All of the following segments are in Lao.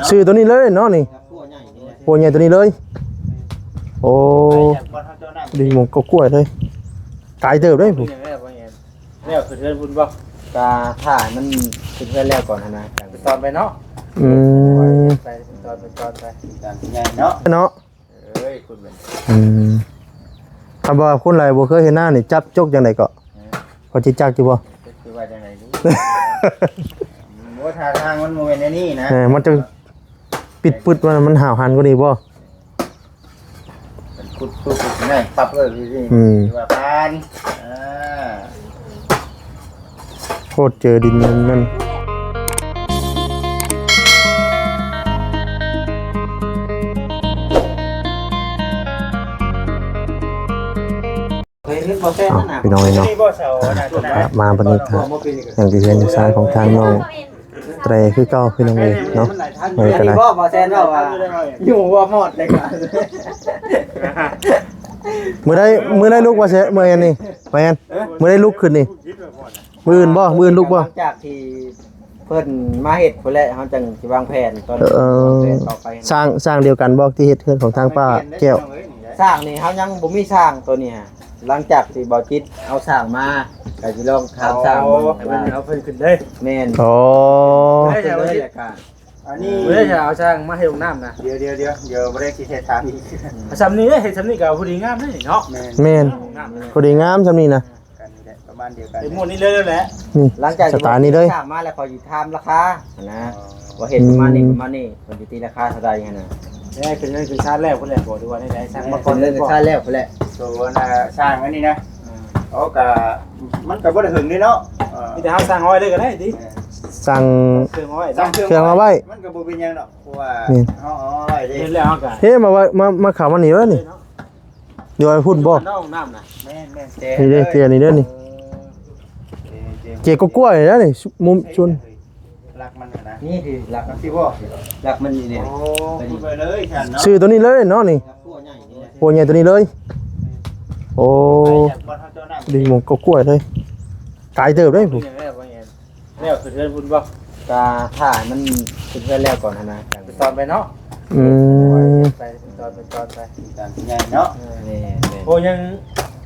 ຊື້ໂຕນີ້ເລີຍເນາະນີ້ ໂອ້ ໃຫຍ່ໂຕນີ້ເລີຍ. ໂອ້ ດີໝ່ອງກໍກ້ວຍເລີຍ ກາຍເຕີບເດ້. ແລ້ວຂຶ້ນເຮືອນພຸ້ນບໍ່? ກະຖ້າໃຫ້ມັນຂຶ້ນເຮືອນແລ້ວກ່ອນຫັ້ນນະ ຈັ່ງໄປຕອນໄປເນາະ. ອືມ ໄປຕອນໄປຕອນໄປ ຕາມໃຫຍ່ເນາະ ເນາະ. ເອີຍ ຄຸນແມ່ນ ອືມ ຄັນວ່າຄົນຫຼາຍບໍ່ເຄີຍເຫັນໜ້ານີ້ ຈັບຈົກຈັ່ງໃດເກາະ? ເອີ ພໍຊິຈັກຢູ່ບໍ່? ຈັກຊິວ່າຈັ່ງໃດນີ້ ໂອ້ ທ່າທາງມັນບໍ່ແມ່ນແນວນີ້ນະ. ເອີ ມັນຈະປິດປຶດ ມັນ ມັນຫ້າວຫັນກວ່ານີ້ບໍ່? ມັນຂຸດປຸບໄດ້ປັບເລີຍນີ້ ອືມ ຖືວ່າຜ່ານ. ອ່າ ໂຄດເຈີດິນນັ້ນ ນັ້ນ ເອີ ພີ່ນ້ອງເອີຍເນາະ ມາບັດນີ້ກໍຍັງຢູ່ເຮືອນຢູ່ຊານຂອງທາງນ້ອງແຕຄືເກົ່າ ພີ່ນ້ອງເອີຍເນາະ. ມື້ນີ້ກໍໄດ້ ບໍ່ ບໍ່ແຊນເວົ້າວ່າຢູ່ບໍ່ຮອດເດ້. ມື້ໃດ ມື້ໃດລຸກວ່າແຊນ ມື້ແອນນີ້ ວ່າແອນ ມື້ໃດລຸກຂຶ້ນນີ້? ມື້ອື່ນບໍ່? ມື້ອື່ນລຸກບໍ່? ຫຼັງຈາກທີ່ເພິ່ນມາເຮັດພຸ້ນແຫຼະ ເຮົາຈັ່ງຊິວາງແຜນຕອນ ເອີ ວາງແຜນຕໍ່ໄປ. ຊ່າງ ຊ່າງດຽວກັນບໍ່ ທີ່ເຮັດເຮືອນຂອງທາງປ້າແກ້ວ? ຊ່າງນີ້ເຮົາຍັງບໍ່ມີຊ່າງໂຕນີ້ຮະ ຫຼັງຈາກທີ່ເບົາຈິດເອົາຊ່າງມາ ກໍຊິລອງຖາມຊ່າງເບິ່ງ. ອໍ ວ່າເອົາເພິ່ນຂຶ້ນເລີຍ. ແມ່ນ. ອໍ ເພິ່ນຂຶ້ນເລີຍແລ້ວກໍ ອັນນີ້ ເອີ ເອົາຊ່າງມາເຮັດຫ້ອງນ້ຳນະ. ດຽວ ດຽວ ດຽວ ດຽວ ບໍ່ໄດ້ຊິເຮັດຕາມອີກ. ເອົາຊ່ຳນີ້ເດ້ ເຮັດຊ່ຳນີ້ກໍພໍດີງາມເດ້ເນາະ. ແມ່ນ ແມ່ນ ພໍດີງາມຊ່ຳນີ້ນະ. ປະມານດຽວກັນ ເປັນໝວດນີ້ເລີຍແຫຼະ. ນີ້ ຫຼັງຈາກສະຕານີ້ເລີຍ ສ້າງມາແລ້ວ ຂ້ອຍຊິຖາມລາຄາຫັ້ນນະ ອໍ ວ່າເຮັດປະມານນີ້ ອືມ ປະມານນີ້ ເພິ່ນຊິຕີລາຄາເທົ່າໃດຫັ້ນນະ. ເອີ ເປັນເງິນຂຶ້ນຊາດແລ້ວພຸ້ນແຫຼະ ບໍ່ ຫຼືວ່າແນວໃດ? ສ້າງມາກ່ອນເລີຍບໍ່? ເປັນເງິນຂຶ້ນຊາດແລ້ວພຸ້ນແຫຼະ ໂຕອັນນ່າ ສ້າງອັນນີ້ນະ. ເອີ ໂອ້ ກະ ມັນກະບໍ່ໄດ້ເຖິງເດ້ເນາະ. ເອີ ມີແຕ່ເຮົາສ້າງຮ້ອຍເລີຍກໍໄດ້ຕິ ເອີ ສ້າງ ສ້າງເຄື່ອງເອົາໄວ້ ສ້າງເຄື່ອງເອົາໄວ້ ມັນກະບໍ່ເປັນຫຍັງດອກ ເພາະວ່າ ນີ້ ເຮົາເອົາໄວ້ເດ້ ເຮັດແລ້ວເຮົາກະ ເຮັດມາໄວ້ ມາ ມາເຂົ້າມານີ້ເລີຍນີ້. ເອີເນາະ ຢູ່ໃນພຸ້ນບໍ່? ນ້ອງນ້ຳນະ. ແມ່ນໆ ນີ້ເດ້ ເຈອັນນີ້ເດ້ນີ້. ເຈ ເຈ ເຈກໍກ້ວຍນະນີ້ ມຸມຊົນ ຫຼັກມັນນະ. ນີ້ຄືຫຼັກມັນຊິບໍ່? ຫຼັກມັນນີ້ເດ້. ໂອ້ ຄຸດໄວ້ເລີຍຊັ້ນເນາະ ຊື້ໂຕນີ້ເລີຍເນາະນີ້ ໂອ້ ໃຫຍ່ໂຕນີ້ເລີຍ. ໂອ້ ດີໝ່ອງກໍກ້ວຍເລີຍ ກາຍເຕີບເດ້ພຸ້ນ. ແລ້ວຂຶ້ນເຮືອນພຸ້ນບໍ່? ກະຖ້າໃຫ້ມັນຂຶ້ນເຮືອນແລ້ວກ່ອນຫັ້ນນະ ຈັ່ງໄປຕອນໄປເນາະ. ອືມ ໄປຕອນໄປຕອນໄປ ຕາມໃຫຍ່ເນາະ. ເອີ ແມ່ນໆ ໂອ້ ຍັງ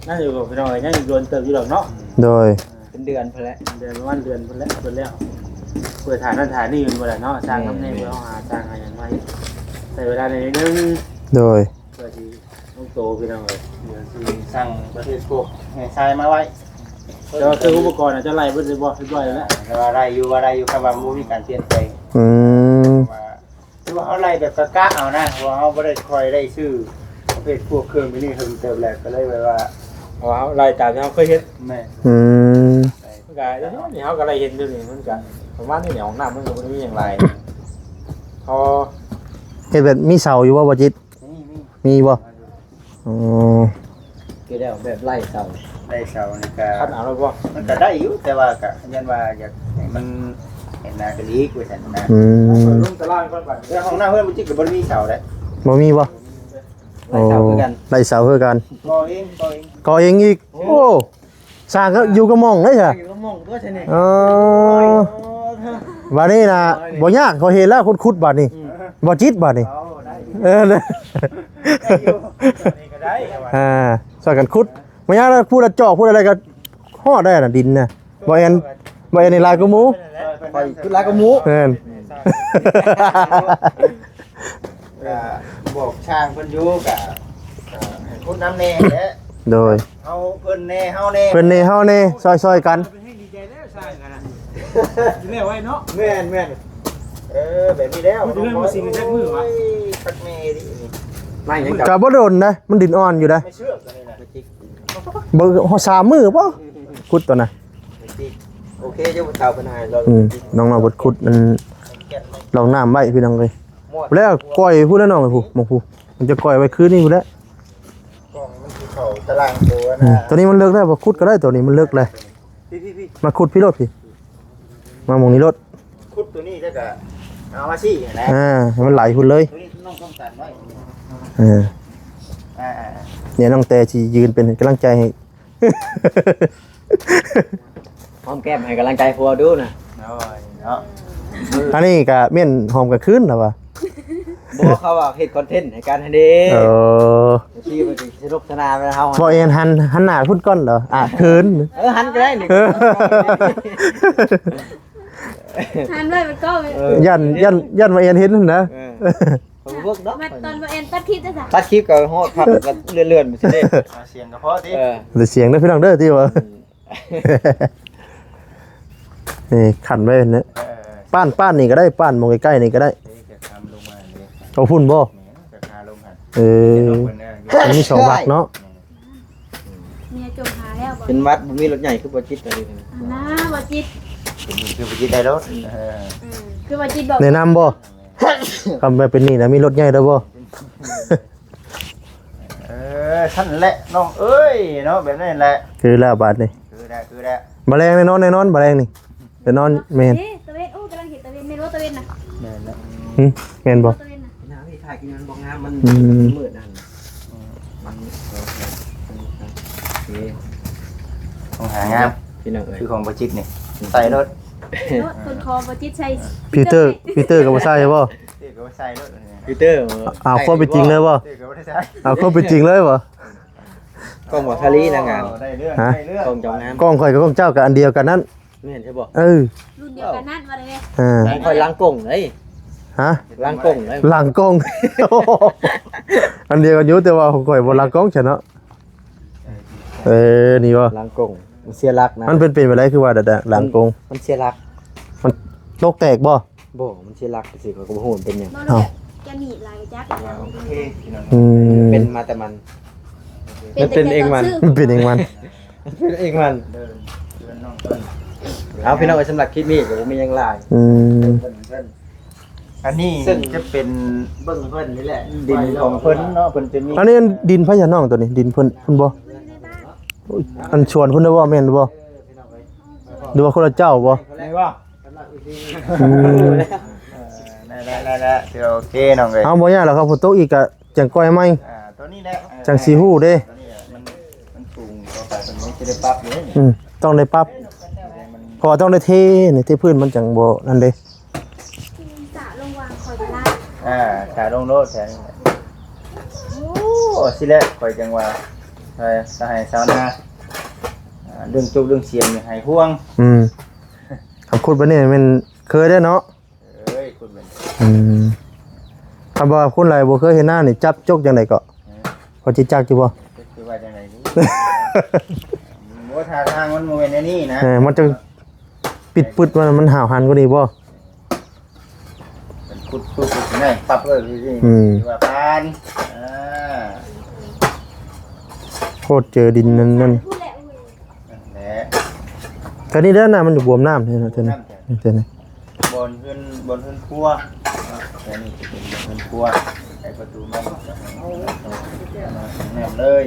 ນັ້ນຢູ່ພີ່ນ້ອງເອີຍ ຍັງອີກດົນເຕີບຢູ່ດອກເນາະ. ໂດຍ ເປັນເດືອນພຸ້ນແຫຼະ ເດືອນ ປະມານເດືອນພຸ້ນແຫຼະ ເພິ່ນແລ້ວ ເພື່ອຖ່າຍນັ້ນຖ່າຍນີ້ແມ່ນບໍ່ລະເນາະ. ສ້າງ ແມ່ນ ນຳແດ່ ເພື່ອເຮົາຫາສ້າງຫາຫຍັງມາເຮັດໃຊ້ເວລາໜ້ອຍໜຶ່ງ. ໂດຍ ເພື່ອຊິລົງໂຕພີ່ນ້ອງເອີຍ ດຽວຊິສັ່ງປະເທດພວກແຫ່ຊາຍມາໄວ້. ແຕ່ວ່າເຄື່ອງອຸປະກອນອາດຈະໄລ່ເບິດເລີຍບໍ່? ຮຽບຮ້ອຍແລ້ວ ແຕ່ວ່າໄດ້ຢູ່ ວ່າໄດ້ຢູ່ ຄັນວ່າບໍ່ມີການປ່ຽນແປງ. ອືມ ວ່າ ຄືວ່າເຮົາໄລ່ແບບກະກະເອົານະ ເພາະວ່າເຮົາບໍ່ໄດ້ຄ່ອຍໄດ້ຊື້ປະເພດພວກເຄື່ອງແບບນີ້ເຖິງເຕີບແລ້ວ ກໍເລີຍແບບວ່າ ເພາະວ່າເຮົາໄລ່ຕາມທີ່ເຮົາເຄີຍເຮັດ. ແມ່ນ ອືມ ມັນກະ ນີ້ເຮົາກໍໄດ້ເຫັນຢູ່ນີ້ ມັນກະປະມານນີ້ແຫຼະ ຫ້ອງນ້ຳມັນກໍບໍ່ໄດ້ມີຫຍັງຫຼາຍ. ເຮົາເຮັດແບບມີເສົາຢູ່ບໍ່ ບໍ່ຈິດ? ມີ ມີ ມີບໍ່? ອໍ ຄືແລ້ວແບບໄລ່ເສົາ ໄລ່ເສົານີ້ກະ ຄັນເອົາແລ້ວບໍ່? ມັນກະໄດ້ຢູ່ ແຕ່ວ່າກະຢ້ານວ່າຢາກໃຫ້ມັນເຫັນໜ້າກະດີກວ່າຊັ້ນນະ. ອືມ ລົງຕາລາງກ່ອນບັດ ແຕ່ຫ້ອງນ້ຳເຮືອນບໍ່ຈິດກະບໍ່ໄດ້ມີເສົາເດ້. ບໍ່ມີບໍ່? ໄລ່ເສົາຄືກັນ ໂອ້ ໄລ່ເສົາຄືກັນ ກໍ່ເອງ ກໍ່ເອງ ກໍ່ເອງອີກ. ໂອ້ ໂອ້ ສ້າງກໍຢູ່ກະໝ່ອງເດ້ຊະ ຢູ່ກະໝ່ອງຕົວຊະນີ້. ອໍ ໂອ້ ບາດນີ້ນະ ບໍ່ຍາກ ຂ້ອຍເຫັນແລ້ວ ຄົນຂຸດບາດນີ້ ອືມ ບໍ່ຈິດບາດນີ້. ເອົາໄດ້ ເອີ ໄດ້ຢູ່ ນີ້ກໍໄດ້ ອ່າ ຊ່ອຍກັນຂຸດ ບໍ່ຍາກນະ ຜູ້ລະຈອກ ຜູ້ລະໄດ້ກໍຮອດໄດ້ນະ ດິນນະ. ບໍ່ແອນ ບໍ່ແອນນີ້ຫຼາຍກວ່າໝູ່ ຂ້ອຍຂຸດຫຼາຍກວ່າໝູ່. ແມ່ນ ກະບອກຊ່າງເພິ່ນຢູ່ ກະ ກະໃຫ້ຂຸດນຳແດ່ແຫຼະ. ໂດຍ ເຮົາເພິ່ນແດ່ ເຮົາແດ່ ເພິ່ນແດ່ ເຮົາແດ່ ຊ່ອຍໆກັນ. ແມ່ນໆ ເອີ ແບບນີ້ແລ້ວ ມັນຊິເລື່ອຍມາຊິງຈັກມື້ວະ? ໂອ້ຍ ຄັກແນ່ດີນີ້ ໄມ້ຫຍັງ ກະບໍ່ດົນນະ ມັນດິນອ່ອນຢູ່ນະ ໄມ້ເຊືອກຕົວນີ້ນະ ບໍ່ຮອດສາມມື້ບໍ່? ຂຸດຕົວນະ ໂອເຄ ເຈົ້າຜູ້ເຖົ້າເພິ່ນໃຫ້ລອງ ອືມ ນ້ອງໆເພິ່ນຂຸດອັນ ລອງນ້ຳໄວ້ພີ່ນ້ອງເອີຍ. ແລ້ວກ້ອຍພຸ້ນແຫຼະນ້ອງ ໄອ້ຜູ້ ໝ່ອງຜູ້ ມັນຈະກ້ອຍໄວ້ຄືນນີ້ພຸ້ນແຫຼະ. ກ້ອງມັນຊິເຂົ້າຕາລາງໂຕນະ ອືມ ຕົວນີ້ມັນເລິກແລ້ວ ບໍ່ຂຸດກໍໄດ້ ຕົວນີ້ມັນເລິກແລ້ວ. ພີ່ໆໆ ມາຂຸດພີ້ໂລດພີ້ ມາໝ່ອງນີ້ໂລດ ຂຸດຕົວນີ້ແລ້ວກໍເອົາມາຊີ້ນະ ອ່າ ໃຫ້ມັນໄຫຼພຸ້ນເລີຍ. ຕົວນີ້ນ້ອງຕ້ອງການໄວ້ ເອີ ອ່າ ເນຍ ນ້ອງແຕຊິຢືນເປັນກຳລັງໃຈໃຫ້ ຫອມແກ້ມໃຫ້ກຳລັງໃຈຜົວດູນະ. ໂອ້ຍເນາະ ອັນນີ້ກະມ້ຽນຫອມກາງຄືນລະວ່າ. ບໍ່ ເຂົາວ່າເຮັດຄອນເທັນໃຫ້ກັນຫັ້ນເດ້. ເອີ ທີ່ມັນຊິສະໜຸກສະໜານເຮົາ ບໍ່ແມ່ນ ຫັນ ຫັນໜ້າພຸ້ນກ່ອນເດີ ອາ ເຂີນ. ເອີ ຫັນກໍໄດ້ນີ້ ເອີ ຫັນໄວ້ມັນກໍ ເອີ ຢ້ານ ຢ້ານ ຢ້ານວ່າແອນເຫັນຫັ້ນນະ. ເອີ ເບິ່ງເນາະ ຕອນວ່າແອນຕັດຄລິບເດ້ ຕັດຄລິບກໍຮອດພັບ ເລື່ອນໆ ໄປຊີ້ເດ້. ອາ ສຽງກໍພໍຕິ ເອີ ແຕ່ສຽງເດີພີ່ນ້ອງເດີ ທີ່ວ່າ ອືມ ນີ້ຂັນໄວ້ເນາະ. ເອີ ປ້ານ ປ້ານນີ້ກໍໄດ້ ປ້ານໝ່ອງໃກ້ໆນີ້ກໍໄດ້. ເອີ ຈະຂ້າມລົງມາເດ້ ເອົາພຸ້ນບໍ່? ແມ່ນ ຈະຂ້າມລົງຫັ້ນ. ເອີ ເພິ່ນເນາະ ມັນມີສອງວັກເນາະ. ເມຍຈົ່ມຫາແລ້ວບໍ່? ເປັນຫວັດ ບໍ່ມີລົດໃຫຍ່ຄືບໍ່ຈິດອັນນີ້. ອັນນ່າ ບໍ່ຈິດ ເປັນນີ້ຄືບໍ່ຈິດໄດ້ລົດ. ເອີ ອືມ ຄືບໍ່ຈິດບອກ ແນະນຳບໍ່? ຄຳວ່າເປັນນີ້ນະ ມີລົດໃຫຍ່ໄດ້ບໍ່? ເອີ ຊັ້ນແຫຼະນ້ອງເອີຍເນາະ ແບບນັ້ນແຫຼະ ຄືແລ້ວບາດນີ້ ຄືແລ້ວ ຄືແລ້ວ. ບໍ່ແລງແນ່ນອນ ແນ່ນອນ ບໍ່ແລງນີ້ ແນ່ນອນ. ແມ່ນ ເດ້ ຕາເວັນ ໂອ້ ກຳລັງເຫັນຕາເວັນ ແມ່ນບໍ່ຕາເວັນນະ? ແມ່ນແລ້ວ ຫຶ ແມ່ນບໍ່? ຕາເວັນນະ ໜ້າທີ່ຖ່າຍກິນມັນບໍ່ງາມ ມັນ ອືມ ມືດນັ້ນ. ອືມ ມັນ ໂອເຄ ຕ້ອງຫາງາມ ພີ່ນ້ອງເອີຍ ຄືຂອງບໍ່ຈິດນີ້ ໃສ່ໂລດ ໂລດ ຄົນຂໍບໍ່ຈິດໃສ່ ຟີວເຕີ ຟີວເຕີກໍບໍ່ໃສ່ບໍ່? ຄືກໍໃສ່ໂລດ ຟີວເຕີ ເອົາຄວາມເປັນຈິງເລີຍບໍ່? ຄືກໍບໍ່ໄດ້ໃສ່ ເອົາຄວາມເປັນຈິງເລີຍບໍ່? ກ້ອງບໍ່ທາລີນະງາມ ໄດ້ເລື່ອງ ຮະ? ໄດ້ເລື່ອງ ກ້ອງເຈົ້າງາມ ກ້ອງຂ້ອຍກັບກ້ອງເຈົ້າກໍອັນດຽວກັນນັ້ນ ແມ່ນໃຊ່ບໍ່? ເອີ ລຸ້ນດຽວກັນນັ້ນວ່າໄດ້ແມ່ ເອີ ຂອງຂ້ອຍຫຼັງກົງເດ້ ຮະ? ຫຼັງກົງເດ້ ຫຼັງກົງ ອັນດຽວກັນຢູ່ ແຕ່ວ່າຂອງຂ້ອຍບໍ່ຫຼັງກົງຊັ້ນເນາະ. ເອີ ນີ້ບໍ່? ຫຼັງກົງ ມັນເສຍຫຼັກນະ ມັນເປັນ ເປັນໄປໄດ້ຄືວ່າ ຫຼັງກົງ ມັນເສຍຫຼັກ ມັນຕົກແຕກບໍ່? ບໍ່ ມັນເສຍຫຼັກຊື່ໆ ຂ້ອຍກໍບໍ່ຮູ້ມັນເປັນຫຍັງ. ບໍ່ ເອົ້າ ແກໜີບຫຼາຍຈັກ ໂອເຄ ອືມ ເປັນມາແຕ່ມັນ ມັນເປັນເອງມັນ ມັນເປັນເອງມັນ ເປັນເອງມັນ. ເອີ ເອົາ ພີ່ນ້ອງເອີຍ ສຳລັບຄລິບນີ້ກໍບໍ່ມີຫຍັງຫຼາຍ ອືມ ອັນນີ້ ເຊິ່ງຈະເປັນເບິ່ງເພິ່ນນີ້ແຫຼະ ດິນຂອງເພິ່ນເນາະ ເພິ່ນຈະມີ ອັນນີ້ດິນໃຜຊະນ້ອງ ໂຕນີ້ ດິນເພິ່ນ ເພິ່ນບໍ່? ອັນສວນເພິ່ນໄດ້ບໍ່ ແມ່ນບໍ່? ຫຼືວ່າຄົນລະເຈົ້າບໍ່? ໄດ້ບໍ່? ອືມ ໄດ້ ໄດ້ ໄດ້ແລ້ວ ຖືວ່າໂອເຄນ້ອງເອີຍ. ເອົາ ບໍ່ຍາກດອກ ຄັນຝົນຕົກອີກກະຈັ່ງກ່ອຍໃໝ່ ອ່າ ໂຕນີ້ແຫຼະ ຈັ່ງຊິຮູ້ເດ້ ໂຕນີ້ແຫຼະ ມັນ ມັນສູງຕໍ່ໄປ ເພິ່ນຍັງຊິໄດ້ປັບຢູ່ເດ້ ອືມ ຕ້ອງໄດ້ປັບ ເພາະວ່າຕ້ອງໄດ້ເທນີ້ ເທພື້ນມັນຈັ່ງບໍ່ນັ້ນເດ້. ສະລົງວາງຄອຍໄດ້ ອ່າ ສະລົງໂລດແຖວນີ້ແຫຼະ. ໂອ້ ຊິແຫຼະ ຂ້ອຍຈັ່ງວ່າ ເອີ ສະໃຫ້ຊາວນາ ອ່າ ເລື່ອງຈົກເລື່ອງສຽງນີ້ໃຫ້ຫ່ວງ ອືມ ຄັນຂຸດແບບນີ້ແມ່ນເຄີຍເດ້ເນາະ. ເອີຍ ຂຸດແບບນີ້ ອືມ ຄັນວ່າຄົນໃດບໍ່ເຄີຍເຮັດນານີ້ ຈັບຈົກຈັ່ງໃດເກາະ? ເອີ ພໍຊິຈັກຢູ່ບໍ່? ຈັກຊິວ່າຈັ່ງໃດນີ້ ບໍ່ ທ່າທາງມັນບໍ່ແມ່ນແນວນີ້ນະ ເອີ ມັນຈະປິດປຶດ ມັນ ມັນຫ້າວຫັນກວ່ານີ້ບໍ່? ເປັນຂຸດປຸບນີ້ປັບເລີຍ ອືມ ຖືວ່າຜ່ານ ອ່າ ໂຄດເຈີດິນນັ້ນ ນັ້ນ ນັ້ນແຫຼະ ກະນີ້ເດີ ນ້ຳມັນຢູ່ບວມນ້ຳນີ້ນະ ເຈົ້ານີ້ ນີ້ ເຈົ້ານີ້ ບ່ອນເຮືອນ ບ່ອນເຮືອນຄົວ ອັນນີ້ຈະເປັນບ່ອນເຮືອນຄົວ ໃຫ້ປະຕູມາ ນ້ຳເລີຍ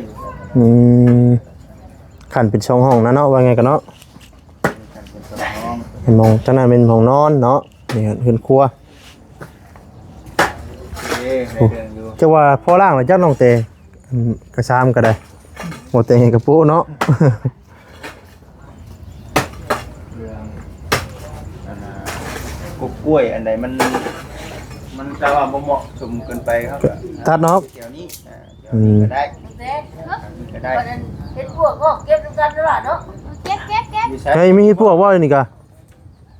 ອືມ ຂັ້ນເປັນສອງຫ້ອງນະເນາະ ວ່າໄງກະເນາະ. ເປັນຫ້ອງ ທາງນັ້ນເປັນຫ້ອງນອນເນາະ ນີ້ເຮືອນຄົວ ໂອເຄ ໄດ້ເລື່ອງຢູ່ ຈັກວ່າພໍລ້າງແລ້ວຈັກນ້ອງແຕ ອືມ ກະຊາມກະໄດ້ ບໍ່ແຕກກະໂປະເນາະ ເລື່ອງ ອັນນ່າ ກົກກ້ວຍອັນໃດມັນ ມັນກະວ່າບໍ່ເໝາະສົມເກີນໄປ ເຮົາກະຕັດອອກ ແຖວນີ້ ອືມ ກໍໄດ້ ແຕ່ ກໍໄດ້ ເຮັດພວກກໍເກັບນຳກັນຕະຫຼາດເນາະ ເກັບ ເກັບ ເກັບ ຢູ່ໃສ ໃຫ້ມີເຮັດພວກບໍ່ນີ້ກະ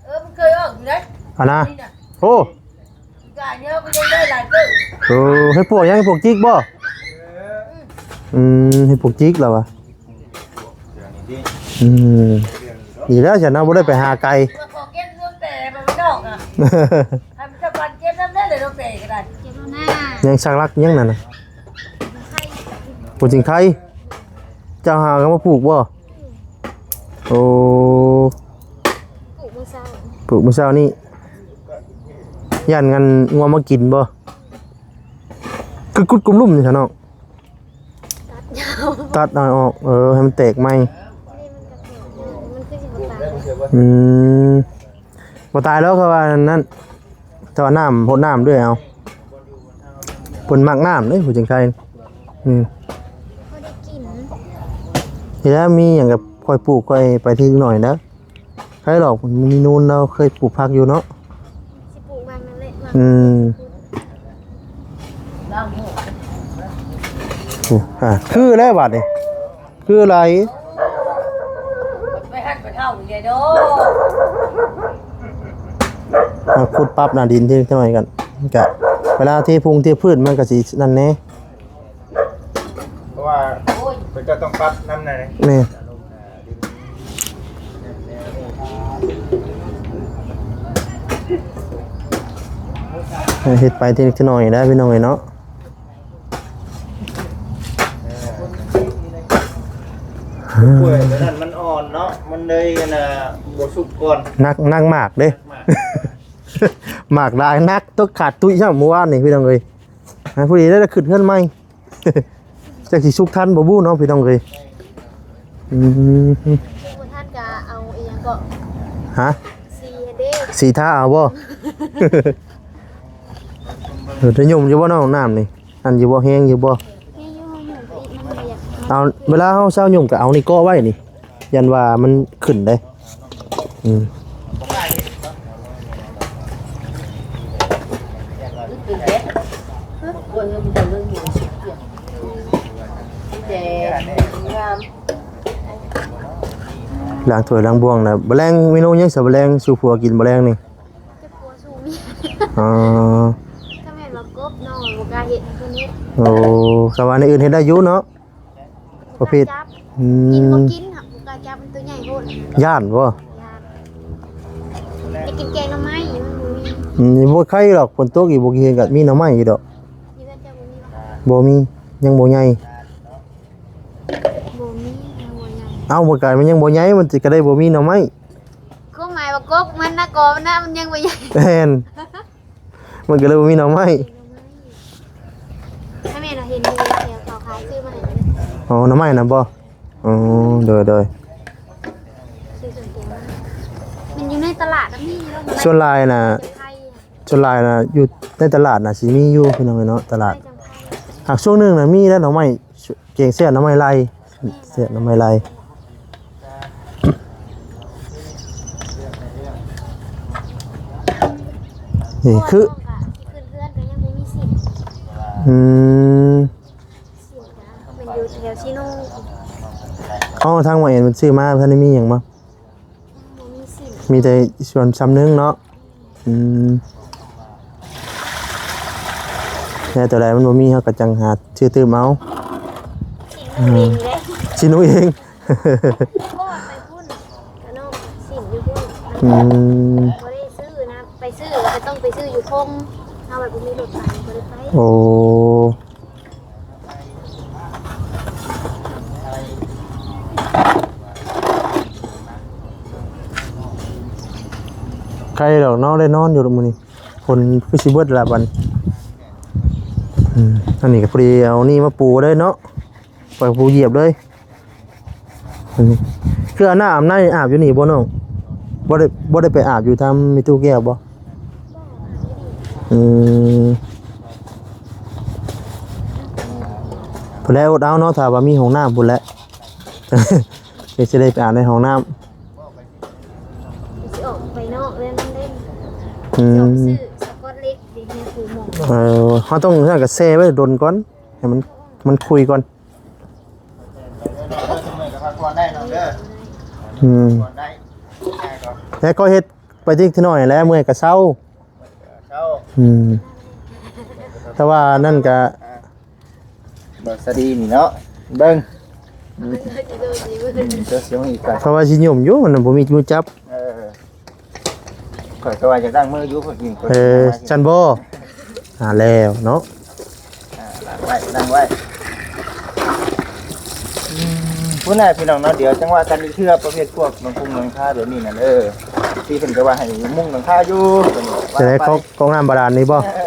ເອີ ມັນເຄີຍອອກຢູ່ເດ້ ອັນນ່າ ນີ້ນະ ໂອ້ ກາຍເນຍກໍຍັງໄດ້ຫຼາຍເຕີບ ໂອ້ ເຮັດພວກຫຍັງ ເຮັດພວກຈິກບໍ່? ອືມ ເຮັດພວກຈິກລະວ່າ ອືມ ດີແລ້ວຊັ້ນນະ ບໍ່ໄດ້ໄປຫາໄກ ມາຂໍເກັບເລື່ອງແຕ່ມານອກນະ ໃຫ້ມັນຈະປັນເກັບນຳໄດ້ເລີຍ ເລື່ອງແຕ່ກໍໄດ້ ເກັບແລ້ວນະ ຍັງສັກຫຼັກຍັງນັ້ນນະ ປູກຈິງໄຄ ເຈົ້າຫາກໍມາປູກບໍ່? ໂອ້ ປູກມື້ເຊົ້າ ປູກມື້ເຊົ້ານີ້ ຢ້ານງັນງົວມາກິນບໍ່? ຄືກຸດກຸມລຸ່ມນີ້ຊະນ້ອງ ຕັດຍາວ ຕັດເອົາອອກ ເອີ ໃຫ້ມັນແຕກໃໝ່ ນີ້ມັນກະແຕກ ມັນຄືຊິບໍ່ຕາຍ ອືມ ບໍ່ຕາຍແລ້ວ ເຂົາວ່ານັ້ນ ແຕ່ວ່ານ້ຳ ຫົດນ້ຳເລື້ອຍເອົາ ເພິ່ນມັກນ້ຳເດ້ ຜູ້ຈັ່ງໄຄ ອືມ ພໍໄດ້ກິນ ນີ້ແຫຼະ ມີຫຍັງກະຄ່ອຍປູກ ຄ່ອຍໄປທີລະໜ້ອຍເດີ ໃຜດອກ ມີນູນລາວເຄີຍປູກຜັກຢູ່ເນາະ ອືມ ໂອ້ ອ່າ ຄືແລ້ວບາດນີ້ ຄືໄຫຼ ໄປຫັນໄປເທົ່າອີກແລ້ວເດີ ມາຂຸດປັບໜ້າດິນເລັກນ້ອຍກັນ ກະເວລາເທພຸງເທພື້ນມັນກະຊິນັ້ນແດ່. ເພາະວ່າເພິ່ນຈະຕ້ອງປັບນຳນັ້ນແຫຼະ ແມ່ນ ເຮັດໄປທີລະໜ້ອຍໄດ້ພີ່ນ້ອງເອີຍເນາະ ກ້ວຍຕົວນັ້ນມັນອ່ອນເນາະ ມັນເລີຍອັນນ່າບໍ່ສຸກກ່ອນ ໜັກ ໜັກໝາກເດ້ ໜັກໝາກ ໝາກຫຼາຍ ໜັກຕົກຂາດຕຸ້ຍຊ້ຳມື້ວານນີ້ພີ່ນ້ອງເອີຍ ອ່າ ພໍດີໄດ້ຂຶ້ນເຮືອນໃໝ່ ຈັກຊິສຸກທັນບໍ່ບຸເນາະພີ່ນ້ອງເອີຍ ອືມ ບໍ່ທັນກະເອົາອີຫຍັງເກາະ ຮະ ສີເດ້ ສີທາເອົາບໍ່ ເອີ ໄດ້ຫຍຸ້ມຢູ່ບໍ່ນ້ອງ ນ້ຳນີ້ ອັນຢູ່ບໍ່ ແຮງຢູ່ບໍ່ ແຮງຢູ່ ຫຍຸ້ມໄປອີກ ມັນບໍ່ຢາກ ເອົາ ເວລາເຮົາເຊົາຫຍຸ້ມກະເອົານີ້ເກາະໄວ້ນີ້ ຢ້ານວ່າມັນຂຶ້ນເດ້ ອືມ ລ້າງຖ້ວຍລ້າງບ່ວງແລ້ວ ມື້ແລງເມນູຫຍັງຊະ ມື້ແລງສູ່ຜົວກິນ ມື້ແລງນີ້ ຈະຜົວສູ່ເມຍ ອໍ ຖ້າແມ່ນວ່າກົບນ້ອງບໍ່ກ້າເຮັດ ໃຫ້ເພິ່ນເຮັດ ໂອ້ ສະວ່າແນວອື່ນເຮັດໄດ້ຢູ່ເນາະ ປະເພດ ຈັບ ອືມ ກິນບໍ່ກິນ ບໍ່ກ້າຈັບ ມັນຕົວໃຫຍ່ໂພດ ຢ້ານບໍ່ ຢ້ານ ໄປກິນແກງໜໍ່ໄມ້ ມັນບໍ່ມີ ອືມ ບໍ່ໄຄດອກ ຝົນຕົກອີກ ບໍ່ກິນກະມີໜໍ່ໄມ້ຢູ່ດອກ ຢູ່ເຮືອນເຈົ້າບໍ່ມີບໍ່ ບໍ່ມີ ຍັງບໍ່ໃຫຍ່ ບໍ່ມີ ຍັງບໍ່ໃຫຍ່ ເອົ້າ ບໍ່ກາຍ ມັນຍັງບໍ່ໃຫຍ່ ມັນຊິກະໄດ້ບໍ່ມີໜໍ່ໄມ້ ຄວາມໝາຍວ່າກົກມັນນະ ກໍມັນນະ ມັນຍັງບໍ່ໃຫຍ່ ແມ່ນ ມັນກໍເລີຍບໍ່ມີໜໍ່ໄມ້ ໃຫ້ແມ່ນະ ເຫັນຢູ່ແຖວເຂົາຂາຍ ຊື້ມາໃຫ້ ອໍ ໜໍ່ໄມ້ນະບໍ່ ອໍ ໂດຍ ໂດຍ ຊື້ສວນແກງ ມັນຢູ່ໃນຕະຫຼາດນະ ມີຢູ່ແລ້ວ ສ່ວນຫຼາຍນະ ສ່ວນຫຼາຍນະ ຢູ່ໃນຕະຫຼາດນະ ຊິມີຢູ່ພີ່ນ້ອງເອີຍເນາະ ຕະຫຼາດ ຫາກຊ່ວງໜຶ່ງນະ ມີແລ້ວໜໍ່ໄມ້ ແກງແຊບໜໍ່ໄມ້ໄລ່ ແຊບໜໍ່ໄມ້ໄລ່ ນີ້ຄື ອືມ ອໍ ທາງໝໍເອັນເພິ່ນຊື້ມາ ບໍ່ທັນໄດ້ມີຫຍັງບໍ່ ມີແຕ່ສ່ວນຊ່ຳໜຶ່ງເນາະ ອືມ ແລ້ວໂຕໃດມັນບໍ່ມີ ເຮົາກໍຈັ່ງຫາຊື້ຕື່ມເອົາ ຊິນຸ່ງເອງເດ້ ຊິນຸ່ງເອງ ເພາະວ່າໄປພຸ້ນ ກະນ້ອງຊິນຢູ່ພຸ້ນ ອືມ ບໍ່ໄດ້ຊື້ນະ ໄປຊື້ກໍຕ້ອງໄປຊື້ຢູ່ຄົງ ເຮົາບັດບໍ່ມີລົດໄປ ບໍ່ໄດ້ໄປ ໂອ້ ໄຄດອກເນາະ ໄດ້ນອນຢູ່ດອກມື້ນີ້ ຝົນຄືຊິເບິດລະບັດນີ້ ອືມ ອັນນີ້ກໍພໍດີເອົານີ້ມາປູເລີຍເນາະ ໄປປູຢຽບເລີຍ ອືມ ຄືອາບນ້ຳອາບໃນອາບຢູ່ນີ້ບໍ່ນ້ອງ ບໍ່ໄດ້ ບໍ່ໄດ້ໄປອາບຢູ່ທາງແມ່ຕູ້ແກ້ວບໍ່ ອືມ ພຸ້ນແຫຼະ ອົດເອົາເນາະ ຖ້າວ່າມີຫ້ອງນ້ຳພຸ້ນແຫຼະ ເຮັດຊິໄດ້ໄປອາບໃນຫ້ອງນ້ຳ ຊິອອກໄປນອກແລ້ວນັ້ນເດ້ ອືມ ຊິອອກໄປຊື້ສະກອດເຫຼັກເດ ໃຫ້ຄູໝໍ ເອີ ເຮົາຕ້ອງ ເຮົາກໍແຊ່ໄວ້ດົນກ່ອນ ໃຫ້ມັນ ມັນຂຸຍກ່ອນ ອືມ ແລ້ວກໍເຮັດໄປຕິກໜ້ອຍແຫຼະ ເມື່ອຍກໍເຊົາ ເຊົາ ອືມ ແຕ່ວ່ານັ້ນກໍ ອ່າ ບໍ່ສະດີນີ້ເນາະ ເບິ່ງ ອືມ ເຈົ້າຊິເອົາອີກກ່ອນ ເພາະວ່າຊິຫຍຸ້ມຢູ່ ມັນບໍ່ມີມືຈັບ ເອີ ຂ້ອຍກໍວ່າຢາກລ້າງມືຢູ່ ຂ້ອຍກິນ ເອີ ຊັ້ນບໍ່ ອ່າ ແລ້ວເນາະ ອ່າ ລ້າງໄວ້ ລ້າງໄວ້ ອືມ ພຸ້ນແຫຼະພີ່ນ້ອງເນາະ ດຽວຈັ່ງວ່າກັນອີກເທື່ອ ປະເພດພວກໜັງຄົງໜັງຄາແບບນີ້ນັ້ນ ເອີ ທີ່ເພິ່ນກໍວ່າໃຫ້ມຸງຫຼັງຄາຢູ່ ຈະໄດ້ ເອົາໄປ ກອກ ກອກນ້ຳບາດານນີ້ບໍ່? ເອີ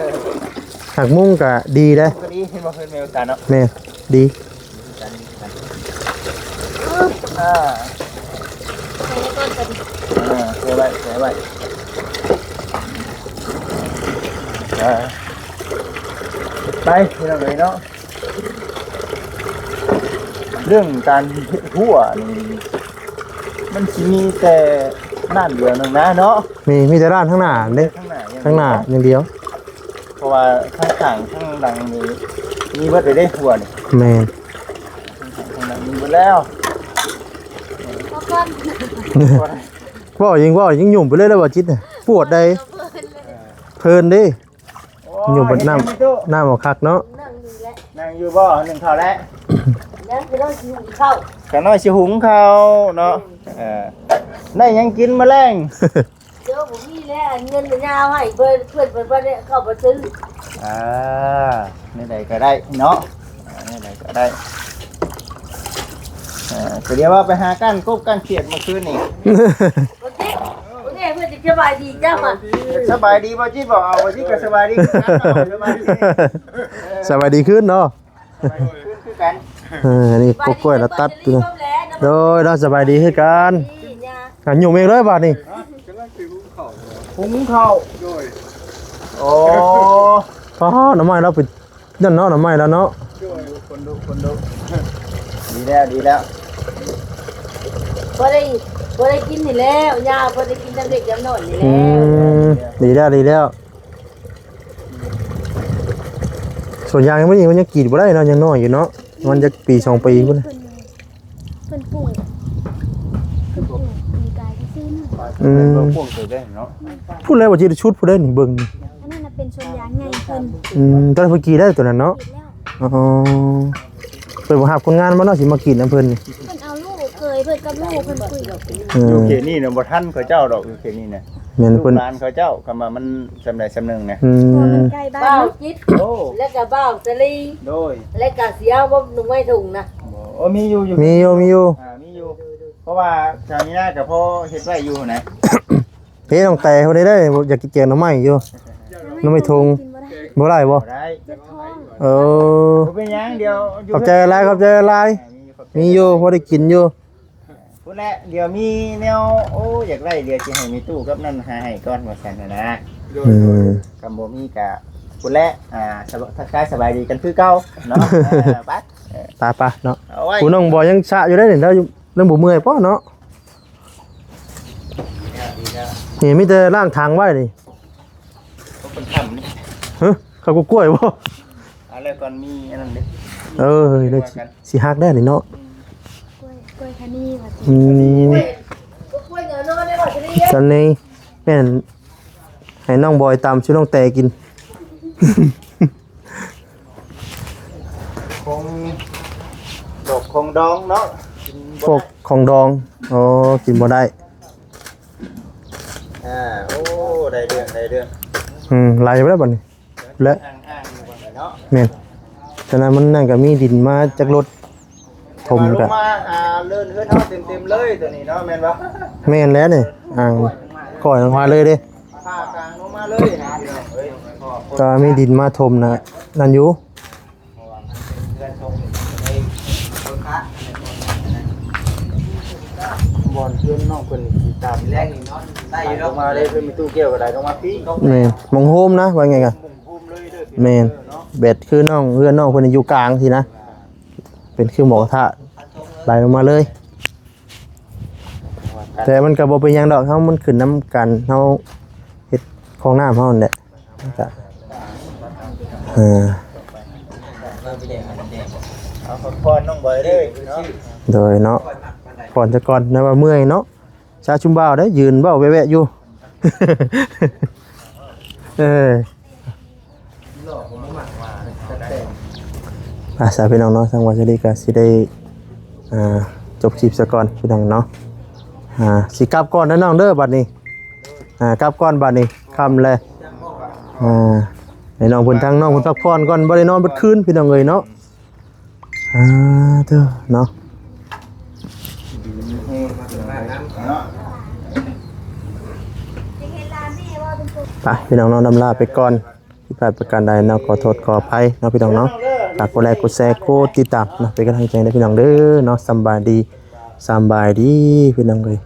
ຫາກມຸງກະດີເດ້ ກະດີ ເຫັນບໍ່? ເພິ່ນມີໂອກາດເນາະ ແມ່ນ ດີ ອ່າ ໃສ່ໄວ້ກ່ອນກໍດີ ອ່າ ໃສ່ໄວ້ ໃສ່ໄວ້ ອ່າ ໄປ ພີ່ນ້ອງເອີຍເນາະ ເລື່ອງການເຮັດຮົ້ວນີ້ ມັນຊິມີແຕ່ດ້ານດຽວໜຶ່ງນະເນາະ ມີ ມີແຕ່ດ້ານທາງໜ້າເດ້ ທາງໜ້າຢ່າງດຽວ ທາງໜ້າຢ່າງດຽວ ພາະວ່າທັງຂ້າງທັງຫຼັງນີ້ມີເບິດເລີຍເດ້ ຫົວນີ້. ແມ່ນ. ທັງຂ້າງທັງຫຼັງມີເບິດແລ້ວ. ເວົ້າ ເວົ້າຫຍັງ ເວົ້າຫຍັງ ຫຍຸ້ມໄປເລີຍເດ້ ບໍ່ຈິດນະ. ປວດໃດ໋. ເອີ ເພີນເດ້. ໂອ້ຍ ຫຍຸ້ມເບິດນ້ຳ ເຮັດຫຍັງນີ້ຕູ້? ນ້ຳອອກຄັກເນາະ. ນັ່ງຢູ່ແຫຼະ. ນັ່ງຢູ່ບໍ່? ໜຶ້ງເຂົ້າແລ້ວ? ຍັງ ຂ້ານ້ອຍຊິຫຸງເຂົ້າ. ຂ້ານ້ອຍຊິຫຸງເຂົ້າເນາະ. ເອີ ໄດ້ຫຍັງກິນມື້ແລງ? ໂອ້ ບໍ່ມີແລ້ວ ອັນເງິນມັນຍາວໃຫ້ເພິ່ນ ເພິ່ນ ເພິ່ນບໍ່ໄດ້ເຂົ້າມາຊື້. ອ່າ ແນວໃດກໍໄດ້ເນາະ ອ່າ ແນວໃດກໍໄດ້. ເອີ ກໍດຽວວ່າໄປຫາກ້ານກົບກ້ານຂຽດເມື່ອຄືນນີ້. ໂອເຄ ໂອເຄ ເພິ່ນຈະສະບາຍດີເຈົ້າ. ສະບາຍດີບໍ່ຈິດ? ບໍ່ ເອົາ ບໍ່ຈິດກໍສະບາຍດີຄືກັນເນາະ. ສະບາຍດີ ສະບາຍດີຄືນເນາະ. ຄືກັນ. ເອີ ອັນນີ້ກົກກ້ວຍລະຕັດຢູ່. ໂດຍ ເນາະ ສະບາຍດີຄືກັນ. ອ່ະ ຫຍຸ້ມເອງເລີຍບາດນີ້. ຫຸງເຂົ້າ. ໂດຍ. ໂອ້ ປ້າ ໜໍ່ໄມ້ລາວໄປນັ້ນເນາະ ໜໍ່ໄມ້ລາວເນາະ. ໂດຍ ຄົນດຸ ຄົນດຸ. ດີແລ້ວ ດີແລ້ວ. ບໍ່ໄດ້ ບໍ່ໄດ້ກິນນີ້ແລ້ວ ຍາ ບໍ່ໄດ້ກິນນຳເດັກນຳນ້ອຍນີ້ແລ້ວ. ອືມ ດີແລ້ວ ດີແລ້ວ. ສວນຢາງມັນຍັງ ມັນຍັງກຣີດບໍ່ໄດ້ເນາະ ຍັງນ້ອຍຢູ່ເນາະ. ມັນຈັກປີສອງປີພຸ້ນ. ເພິ່ນ ເພິ່ນປູກ ເພິ່ນປູກປີກາຍຊື່ໆ. ອືມ ເພິ່ນປູກໄດ້ເນາະ. ພຸ້ນແຫຼະ ວ່າຊິໄດ້ຊຸດພຸ້ນເດ້ນີ້ ເບິ່ງນີ້. ອັນນັ້ນນະເປັນສວນຢາງໃຫຍ່ເພິ່ນ. ອືມ ຕອນເພິ່ນກຣີດໄດ້ຕົວນັ້ນເນາະ. ກຣີດແລ້ວ. ອໍ ເພິ່ນບໍ່ຮັບຄົນງານມາເນາະ ຊິມາກຣີດນຳເພິ່ນນີ້. ເພິ່ນເອົາລູກເຂີຍເພິ່ນກັບລູກເພິ່ນກຣີດ. ເອີ ຢູ່ເຂດນີ້ນະບໍ່ທັນເຂົາເຈົ້າດອກ ຢູ່ເຂດນີ້ນະ. ແມ່ນ ລູກ ເພິ່ນ ຫຼານເຂົາເຈົ້າ ຄຳວ່າມັນສ່ຳໃດສ່ຳໜຶ່ງນະ. ອືມ ເພາະມັນໃກ້ບ້ານເນາະ. ບ່າວຈິດ ໂອ້ ແລ້ວກໍບ່າວສະລີ. ໂດຍ. ແລ້ວກໍຊິເອົາບໍ່ໜໍ່ໄມ້ຖົງນະ. ໂອ້ ມີຢູ່ ມີຢູ່ ມີຢູ່. ອ່າ ມີຢູ່ ເພາະວ່າຊາວນີ້ນາກໍພໍເຮັດໄວ້ຢູ່ນະ. ເຮັດນ້ອງແຕ່ຄົນນີ້ເດ້ ຢາກກິນແກງໜໍ່ໄມ້ຢູ່ ໜໍ່ໄມ້ຖົງ. ບໍ່ໄດ້ບໍ່? ບໍ່ໄດ້. ເຈັບທ້ອງ. ເອີ ບໍ່ເປັນຫຍັງ ດຽວ ຂອບໃຈຫຼາຍ ຂອບໃຈຫຼາຍ. ອ່າ ມີຢູ່ ພໍໄດ້ກິນຢູ່. ພຸ້ນແຫຼະ ດຽວມີແນວ ໂອ້ ຢາກໄດ້ ດຽວຊິໃຫ້ແມ່ຕູ້ກັບນັ້ນຫາໃຫ້ກ່ອນ ວ່າຊັ້ນນະ. ໂດຍ. ອືມ ຄັນບໍ່ມີກະພຸ້ນແຫຼະ ອ່າ ສະບາຍ ທັກທາຍສະບາຍດີກັນຄືເກົ່າເນາະ. ເອີ ໄປ ເອີ ໄປໆເນາະ. ຜູ້ນ້ອງບອຍຍັງຊະຢູ່ເດ້ນີ້ ແລ້ວຍັງບໍ່ເມື່ອຍພໍເນາະ. ນີ້ມີແຕ່ລ້າງຖັງໄວ້ນີ້. ເພິ່ນທຳ ຮະ ເຂົາກໍກ້ວຍບໍ່? ເອົາແລ້ວກ່ອນ ມີອັນນັ້ນເດ້. ເອີ ຊິ ຊິຫັກແລ້ວນີ້ເນາະ. ອືມ ກ້ວຍ ກ້ວຍຄະນີວ່າ. ອືມ ກ້ວຍ ກ້ວຍເຫຍື້ອນອນໄດ້ບໍ່ຊະນີ້? ຕອນນີ້ແມ່ນໃຫ້ນ້ອງບອຍຕຳສູ່ນ້ອງແຕ່ກິນ. ຂອງ ດອກຂອງດອງເນາະ ກິນບໍ່ໄດ້. ພວກຂອງດອງ ອໍ ກິນບໍ່ໄດ້. ອ່າ ໂອ້ ໄດ້ເລື່ອງ ໄດ້ເລື່ອງ. ອືມ ໄຫຼໄປແລ້ວບັດນີ້ ແລະ ອ່າງໆຢູ່ບັດນີ້ເນາະ. ແມ່ນ ສະນັ້ນມັນນັ້ນກໍມີດິນມາຈາກລົດຖົມ ກໍລົງມາ ອ່າ ເລີນເຮືອນເຮົາເຕັມໆເລີຍຕົວນີ້ເນາະ ແມ່ນບໍ່? ແມ່ນແລ້ວນີ້ ອ່າງກ້ອຍອອກມາເລີຍເດ້. ຜ່າກາງລົງມາເລີຍ ພີ່ນ້ອງເອີຍ. ກໍມີດິນມາຖົມນະ ນັ້ນຢູ່. ບ່ອນເພື່ອນນ້ອງເພິ່ນນີ້ຊິຕາມ ແລງນີ້ນອນໄດ້ຢູ່ດອກ ລົງມາເລີຍ. ເພິ່ນມີຕູ້ແກ້ວກໍໄດ້ລົງມາພີ້. ແມ່ນ ໝ່ອງໂຮມນະ ວ່າໄງກະ ໂຮມເລີຍເດີ. ແມ່ນ ແບບຄືນ້ອງ ເຮືອນນ້ອງເພິ່ນຢູ່ກາງຊີ້ນະ ເປັນຄືໝູກະທະ ໄຫຼລົງມາເລີຍ. ແຕ່ມັນກໍບໍ່ເປັນຫຍັງດອກ ເຮົາ ມັນຂຶ້ນນຳການເຮົາເຮັດຄອງນ້ຳເຮົານັ້ນແຫຼະ. ກໍ ເອີ ເອົາພັກຜ່ອນນ້ອງບອຍເດີເນາະ. ໂດຍເນາະ ຜ່ອນຊະກ່ອນ ແນວວ່າເມື່ອຍເນາະ. ຊາຊຸມບ່າວເດ້ ຢືນເວົ້າແວະໆຢູ່. ເອີ ອ່າ ສາພີ່ນ້ອງເນາະ ທາງວ່າຊິໄດ້ ກໍຊິໄດ້ ອ່າ ຈົບຄລິບຊະກ່ອນພີ່ນ້ອງເນາະ. ອ່າ ຊິກັບກ່ອນເດີນ້ອງເດີ ບັດນີ້. ອ່າ ກັບກ່ອນບັດນີ້ ຄ່ຳແລ້ວ. ອ່າ ໃຫ້ນ້ອງເພິ່ນ ທາງນ້ອງເພິ່ນພັກຜ່ອນກ່ອນ ບໍ່ໄດ້ນອນເບິດຄືນພີ່ນ້ອງເອີຍເນາະ. ອ່າ ເດີເນາະ ໄປພີ່ນ້ອງເນາະ ລຳລາໄປກ່ອນ. ຜິດພາດປະການໃດເນາະ ຂໍໂທດຂໍອະໄພເນາະພີ່ນ້ອງເນາະ. ຝາກກົດໄລ ກົດແຊ ກົດຕິດຕາມເນາະ ເປັນກຳລັງໃຈໃຫ້ພີ່ນ້ອງເດີເນາະ. ສຳບາຍດີ ສຳບາຍດີພີ່ນ້ອງເອີຍ.